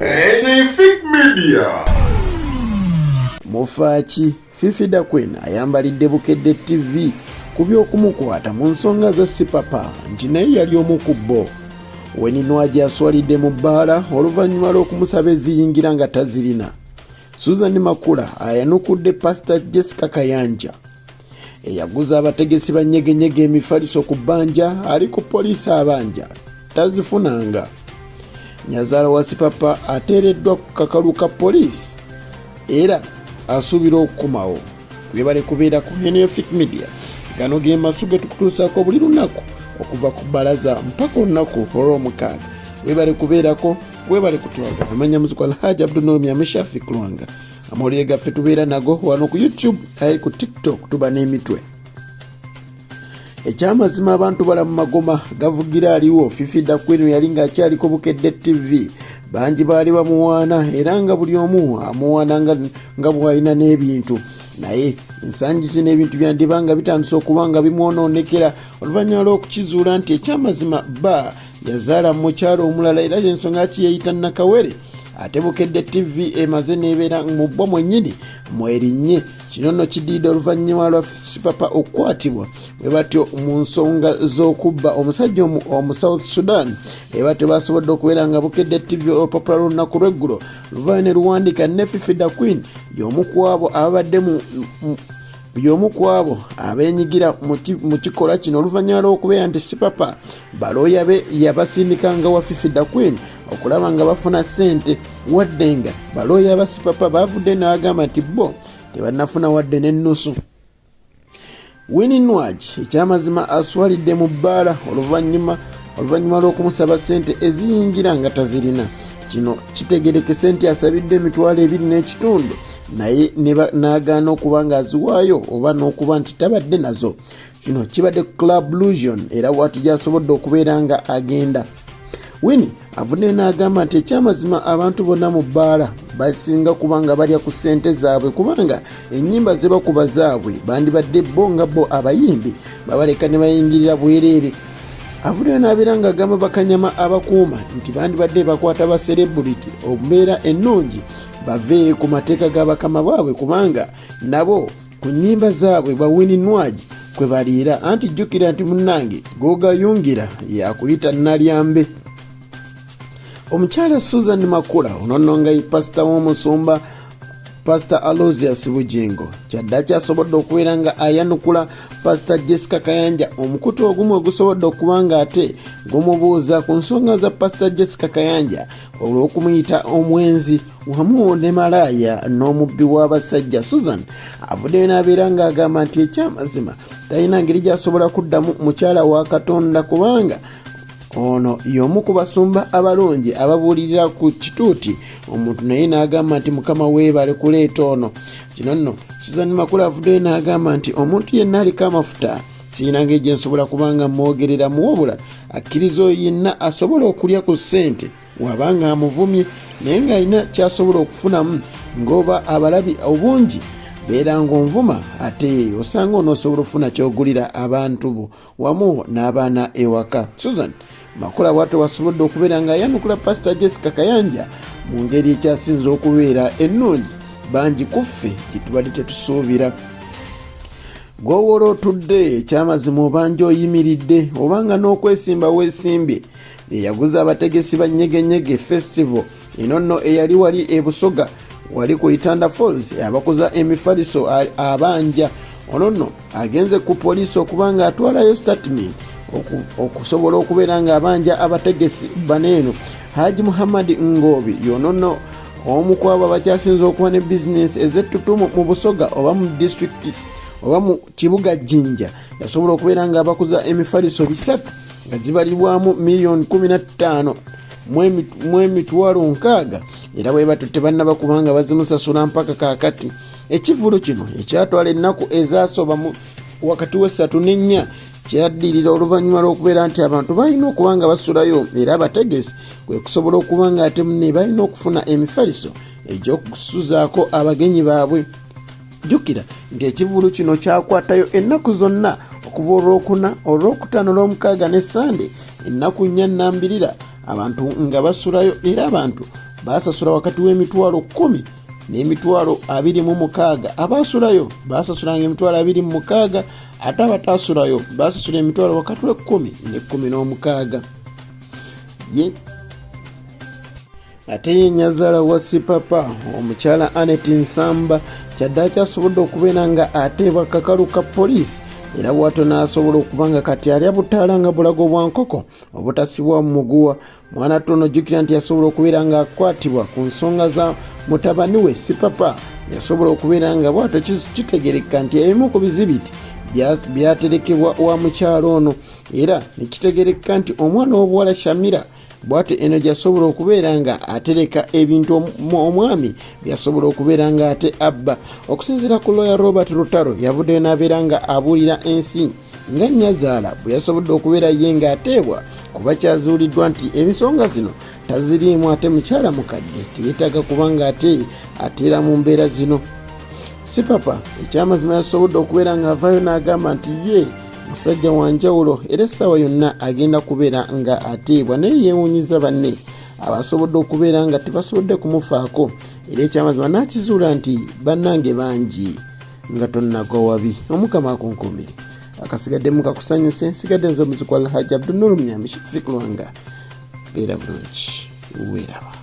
Anything Media. Mufaaki Fifi Da Queen ayambalidde Bukedde TV ku by'okumukwata mu nsonga za Sipapa nti naye yali omu ku bo. Winnie Nwagi aswalidde mu bbaala oluvannyuma lw'okumusaba eziyingira nga tazirina. Susan Makula ayanukudde Pasita Jessica Kayanja eyaguza abategesi ba nyegenyege emifaliso ku bbanja ali ku poliisi abanja tazifunanga. Nyazaala wa Sipapa ateereddwa ku kakalu ka poliisi era asuubira okukomawo. Webale kubeera ku Henefik Media. Gano ge masu ge tukutuusaako buli lunaku okuva ku bbalaza mpaka olunaku olw'omukaaga. Webale kubeerako, webale kutwagala. Amanya muzuku Alhaji Abdunur Myame Shafik Lwanga. Amawulire gaffe tubeera nago wano ku YouTube, aye ku TikTok tuba n'emitwe. Ekyamazima abantu bala mu magoma gavugira aliwo. Fifi Da Queen yali ng'akyaliko Bukedde TV, bangi baali bamuwaana era nga buli omu amuwaana nga bw'alina n'ebintu, naye ensangi zino ebintu byandiba nga bitandise okuba nga bimwonoonekera oluvannyuma lw'okukizuula nti ekyamazima bba yazaala mu mukyalo omulala, era y'ensonga ki yeeyita Nakawere. Ate Bukedde TV emaze n'ebeera mu bbo mwennyini mwerinnye. Kino nno kidiidde oluvannyuma lwa Sipapa okukwatibwa bwe batyo mu nsonga z'okubba omusajja omu South Sudan, bwe batyo basobodde okubeera nga Bukedde TV olupapula lw'olunaku lw'eggulo luvaayo ne luwandiika ne Fifi Da Queen y'omu ku abo ababadde mu y'omu ku abo abeenyigira mu kikolwa kino oluvannyuma lw'okubeera nti Sipapa balooya be yabasindikanga wa Fifi Da Queen okulaba nga bafuna ssente, wadde nga balooya ba Sipapa baavudde n'agamba nti bo tebannafuna wadde n'ennusu. Winnie Nwagi ekyamazima aswalidde mu bbaala oluvannyuma lw'okumusaba ssente eziyingira nga tazirina. Kino kitegerekese nti asabiddwa emitwalo ebiri n'ekitundu naye n'agaana okuba ng'aziwaayo oba n'okuba nti tabadde nazo. Kino kibadde ku Club Lusion era bw'atyo gy'asobodde okubeera nga agenda. Winnie avuddeyo n'agamba nti ekyamazima abantu bonna mu bbaala basinga kuba nga balya ku ssente zaabwe, kubanga ennyimba ze bakuba zaabwe, bandibadde bo nga bo abayimbi babaleka ne bayingirira bwereere. Avuddeyo n'abeera ng'agamba bakanyama abakuuma nti bandibadde bakwata ba celebrity ombeera ennungi bave ku mateeka ga bakama baabwe, kubanga nabo ku nnyimba zaabwe ba Winnie Nwagi kwe baliira, anti jjukira nti munnange g'ogayungira yakuyita Nalyambe. Omukyala Susan Makula ono nno nga ye pasita w'omusumba Pasita Aloysius Bugingo kyaddaki asobodde okubeera nga ayanukula Pasita Jessica Kayanja, omukutu ogumu ogusobodde okuba nga ate gumubuuza ku nsonga za Pasita Jessica Kayanja olw'okumuyita omwenzi wamu ne malaaya n'omubbi w'abasajja. Susan avuddeyo n'abeera ng'agamba nti ekyamazima talina ngeri gy'asobola kuddamu mukyala wa Katonda, kubanga ono y'omu ku basumba abalungi ababuulirira ku kituuti omuntu, naye n'agamba nti Mukama weebale kuleeta ono. Kino nno Susan Makula avuddeyo n'agamba nti omuntu yenna aliko amafuta sirina ngeri gye nsobola kubanga mwogereramu, wabula akkiriza oyo yenna asobola okulya ku ssente waba nga amuvumye naye ng'alina kyasobola okufunamu ng'oba abalabi obungi, beera ng'onvuma ate osanga onoosobola okufuna ky'ogulira abantu bo wamu n'abaana ewaka. Susan Makula bwatyo wasobodde okubeera ng'ayanukula Pasita Jessica Kayanja mu ngeri ekyasinze okubeera ennungi bangi ku ffe gye tubadde tetusuubira. Gwowola otudde, ekyamazima obanja oyimiridde obanga n'okwesimba weesimbye. Eyaguza abategesi ba Nyegenyege Festival eno nno eyali wali e Busoga wali ku Itanda Falls abakuza emifaliso abanja, ono nno agenze ku poliisi okuba nga atwalayo statement okusobola okubeera nga abanja abategesi bano. Eno Haji Muhammad Ngoobi yono nno omu ku abo abakyasinze okuba ne bizinensi ez'ettutumu mu Busoga oba mu disitulikiti oba mu kibuga Jinja, yasobola okubeera nga abakuza emifaliso 300 nga zibalibwamu miliyoni 15 mu emitwalo 60, era bwe batyo tebannaba kubanga bazimusasula mpaka kaakati. Ekivvulu kino ekyatwala ennaku ezasoba mu wakati w'essatu n'ennya kyaddirira oluvannyuma lw'okubeera nti abantu balina okuba nga basulayo, era abategesi kwe kusobola okuba nga ate munne balina okufuna emifaliso egy'okusuzaako abagenyi baabwe. Jjukira nti ekivvulu kino kyakwatayo ennaku zonna okuva Olwokuna, Olwokutaano, Olwomukaaga ne Sande, ennaku 4 nnambirira abantu nga basulayo, era abantu Baasasula wakati w'emitwalo 10 n'emitwalo 26. Abaasulayo baasasulanga emitwalo 26, ate abataasulayo baasasula emitwalo wakati w'ekkumi n'e16. Ye ate ye nyazaala wa Sipapa, omukyala Anet Nsamba, kyaddaaki asobodde okubeera nga ateebwa kakalu ka poliisi, era bwatyo n'asobola okuba nga kati alya butaala nga bulago bwa nkoko obutasibwa mu muguwa. Mwana tono jjukira nti yasobola okubeera nga akwatibwa ku nsonga za mutabani we Sipapa. Yasobola okubeera nga bwatyo kitegereka nti ebimu ku bizibiti byaterekebwa wa mukyalo ono, era nekitegereka nti omwana w'obuwala Shamira bwatyo eno gyasobola okubeera nga atereka ebintu omwami byasobola okubeera nga ate abba. Okusinziira ku lawyer Robert Lutalo, yavuddeyo n'abeera nga abuulira ensi nga nnyazaala bwe yasobodde okubeera ye ng'ateebwa, kuba kyazuuliddwa nti ensonga zino taziriimu, ate mukyala mukadde teyeetaaga kubanga ate ateera mu mbeera zino. Sipapa ekyamazima yasobodde okubeera ng'avaayo n'agamba nti ye musajja wa njawulo, era essaawa yonna agenda kubeera nga ateebwa, naye yeewuunyiza banne abasobodde okubeera nga tebasobodde kumufaako, era ekyamazima n'akizuula nti bannange bangi nga tonnagwa wabi. Omukama akunkuumire, akasigaddemu kakusanyuse. Nsigadde nze omuzi kwa Alhaji Abdunuru Mnyambi Shiksikulwanga. Beera bulungi, weeraba.